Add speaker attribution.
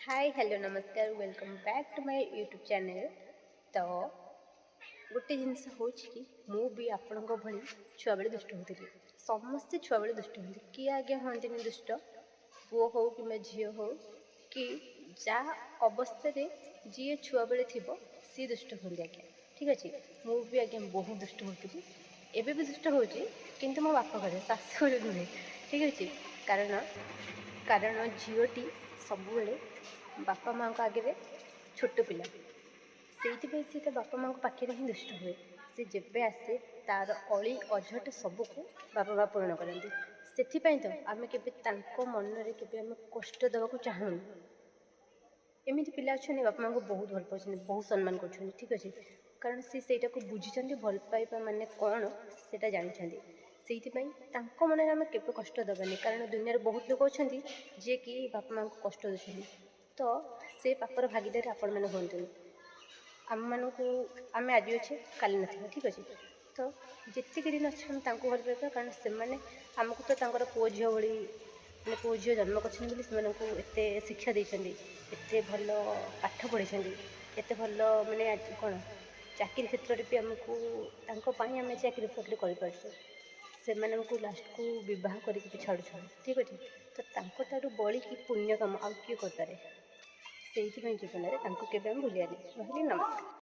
Speaker 1: High, hello, ନମସ୍କାର, welcome back to my YouTube channel। ତ ଗୋଟେ ଜିନିଷ ହେଉଛି କି ମୁଁ ବି ଆପଣଙ୍କ ଭଳି ଛୁଆବେଳେ ଦୁଷ୍ଟ ହେଉଥିଲି। ସମସ୍ତେ ଛୁଆବେଳେ ଦୁଷ୍ଟ ହୁଅନ୍ତି। କିଏ ଆଜ୍ଞା ହୁଅନ୍ତିନି ଦୁଷ୍ଟ? ପୁଅ ହେଉ କିମ୍ବା ଝିଅ ହେଉ କି ଯାହା ଅବସ୍ଥାରେ ଯିଏ ଛୁଆବେଳେ ଥିବ, ସିଏ ଦୁଷ୍ଟ ହୁଅନ୍ତି ଆଜ୍ଞା। ଠିକ୍ ଅଛି। ମୁଁ ବି ଆଜ୍ଞା ବହୁତ ଦୁଷ୍ଟ ହେଉଥିଲି। ଏବେ ବି ଦୁଷ୍ଟ ହେଉଛି, କିନ୍ତୁ ମୋ ବାପ ଘରେ, ଶାଶୁ ଘରେ ନୁହେଁ। ଠିକ୍ ଅଛି। କାରଣ ଝିଅଟି ସବୁବେଳେ ବାପା ମାଆଙ୍କ ଆଗରେ ଛୋଟ ପିଲା। ସେଇଥିପାଇଁ ସେ ତା ବାପା ମାଆଙ୍କ ପାଖରେ ହିଁ ଦୁଷ୍ଟ ହୁଏ। ସେ ଯେବେ ଆସେ, ତା'ର ଅଳି ଅଝଟ ସବୁକୁ ବାପା ମା' ପୂରଣ କରନ୍ତି। ସେଥିପାଇଁ ତ ଆମେ କେବେ ତାଙ୍କ ମନରେ କେବେ ଆମେ କଷ୍ଟ ଦେବାକୁ ଚାହୁଁନୁ। ଏମିତି ପିଲା ଅଛନ୍ତି, ବାପା ମାଆଙ୍କୁ ବହୁତ ଭଲ ପାଉଛନ୍ତି, ବହୁତ ସମ୍ମାନ କରୁଛନ୍ତି। ଠିକ୍ ଅଛି। କାରଣ ସେ ସେଇଟାକୁ ବୁଝିଛନ୍ତି, ଭଲ ପାଇବା ମାନେ କ'ଣ ସେଇଟା ଜାଣିଛନ୍ତି। ସେଇଥିପାଇଁ ତାଙ୍କ ମନରେ ଆମେ କେବେ କଷ୍ଟ ଦେବାନି। କାରଣ ଦୁନିଆରେ ବହୁତ ଲୋକ ଅଛନ୍ତି, ଯିଏକି ବାପା ମାଆଙ୍କୁ କଷ୍ଟ ଦେଉଛନ୍ତି। ତ ସେ ପାପର ଭାଗିଦାରୀ ଆପଣମାନେ ହୁଅନ୍ତୁନି। ଆମମାନଙ୍କୁ, ଆମେ ଆଜି ଅଛେ, କାଲି ନଥିବା। ଠିକ୍ ଅଛି। ତ ଯେତିକି ଦିନ ଅଛେ, ଆମେ ତାଙ୍କୁ ଭଲ ପାଇବା। କାରଣ ସେମାନେ ଆମକୁ ତ ତାଙ୍କର ପୁଅ ଝିଅ ଭଳି, ମାନେ ପୁଅ ଝିଅ ଜନ୍ମ କରିଛନ୍ତି ବୋଲି ସେମାନଙ୍କୁ ଏତେ ଶିକ୍ଷା ଦେଇଛନ୍ତି, ଏତେ ଭଲ ପାଠ ପଢ଼ିଛନ୍ତି, ଏତେ ଭଲ ମାନେ ଆଜି କ'ଣ ଚାକିରି କ୍ଷେତ୍ରରେ ବି ଆମକୁ ତାଙ୍କ ପାଇଁ ଆମେ ଚାକିରି ଫାକିରି କରିପାରୁଛୁ। ସେମାନଙ୍କୁ ଲାଷ୍ଟକୁ ବିବାହ କରିକି ବି ଛାଡ଼ୁଛନ୍ତି। ଠିକ୍ ଅଛି। ତ ତାଙ୍କଠାରୁ ବଳିକି ପୁଣ୍ୟ କାମ ଆଉ କିଏ କରିପାରେ? ସେଇଥିପାଇଁ ଜୀବନରେ ତାଙ୍କୁ କେବେ ଆମେ ଭୁଲିବାନି। ରହିଲି, ନମସ୍କାର।